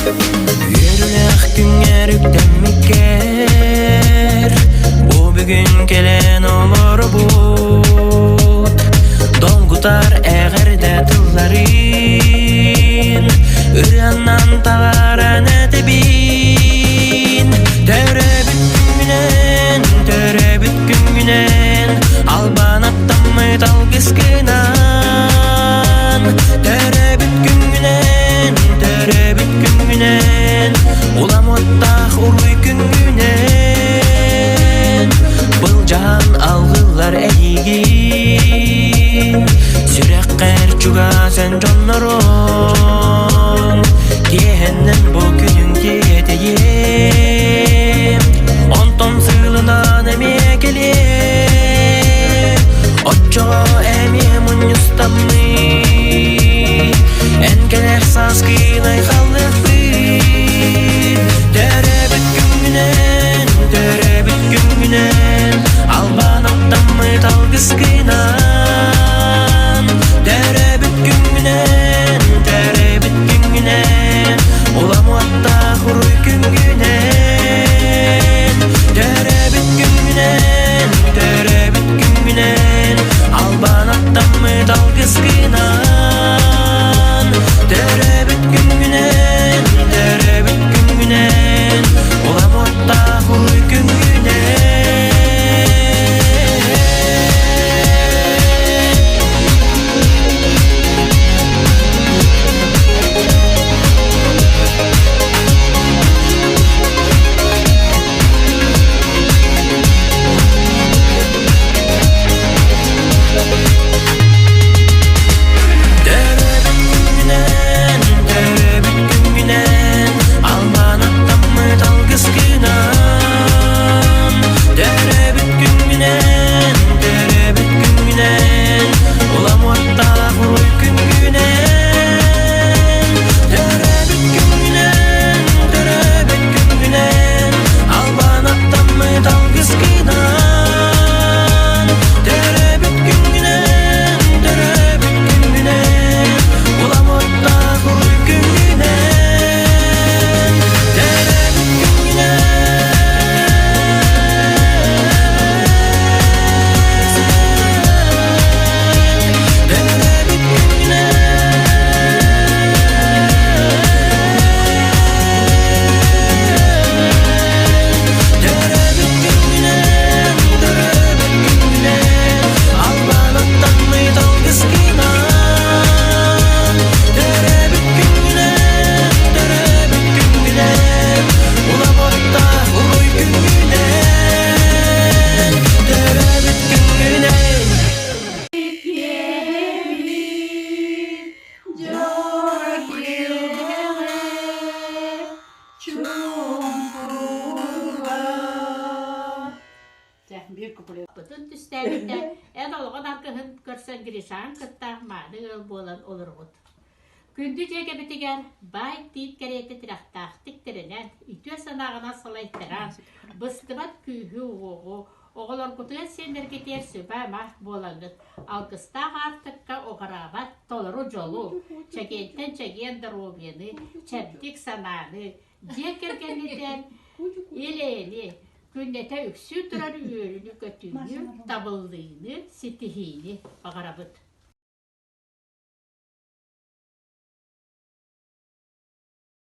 Үөрүүлээх күҥҥэр үктэммиккэр Бу бүгүн кэлэн олоробут Долгутар эҕэрдэ тылларын Ырыаннан таҕаран этэбин Төрөөбүт күҥҥүнэн, төрөөбүт күҥҥүнэн Албан аттаммыт алгыскынан Төрөөбүт күҥҥүнэн, төрөөбүт күҥҥүнэн Улам уоттаах уруй күҥҥүнэн Былдьаан алгыллар эйигин Сүрэххэр чугас эн дьонноруҥ Киэһэннэн бу күнүҥ тиэтэйиэм Онтон сыылынан эмиэ кэлиэм Оччоҕо эмиэ мунньустаммый Эн кэлэр сааскын айхаллыахпын Төрөөбүт күҥҥүнэн, төрөөбүт күҥҥүнэн Албан аттаммыт алгыскынан Төрөөбүт күҥҥүнэн, төрөөбүт күҥҥүнэн Улам уоттаах уруй күҥҥүнэн Төрөөбүт күҥҥүнэн, төрөөбүт күҥҥүнэн Албан аттаммыт алгыскынан Төрөөбүт күҥҥүнэн, төрөөбүт күҥҥүнэн Улам уоттаах уруй күҥҥүнэн Төрөөбүт күҥҥүнэн, төрөөбүт күҥҥүнэн, Албан аттаммыт алгыскынан. Төрөөбүт күҥҥүнэн, төрөөбүт күҥҥүнэн, Улам уоттаах уруй күҥҥүнэн. Төрөөбүт күҥҥүнэн, төрөөбүт күҥҥүнэн, Албан аттаммыт алгыскынан. Төрөөбүт күҥҥүнэн, төрөөбүт күҥҥүнэн, Улам уоттаах уруй күҥҥүнэн. Төрөөбүт күҥҥүнэн. Төрөөбүт күҥҥүнэн. Төрөөбүт күҥҥүнэн, төрөөбүт күҥҥүнэн, Албан аттаммыт алгыскынан. Төрөөбүт күҥҥүнэн, төрөөбүт күҥҥүнэн, Улам уоттаах уруй күҥҥүнэн. Төрөөбүт күҥҥүнэн. Бытын түстээбитэ, эн олоҕун аргыһын көрсөн Гришаҕын кытта мааны ыал буолан олороҕут. Күндү дьиэгэбитигэр баай тиит кэриэтэ тирэхтээхтик тэринэн, үтүө санааҕынан салайтаран, быстыбат күүһү-уоҕу, оҕолоргутугар сиэннэргитигэр сүбэ-ама буолаҥҥыт, алгыстаах аартыкка уҕараабат толору дьолу, чэгиэнтэн чэгиэн доруобуйаны, чэбдик санааны, дьиэ кэргэҥҥитигэр ил-эйэни, күннэтэ үксүү турар үөрүүнү-көтүүнү, табыллыыны, ситиһиини баҕарабыт.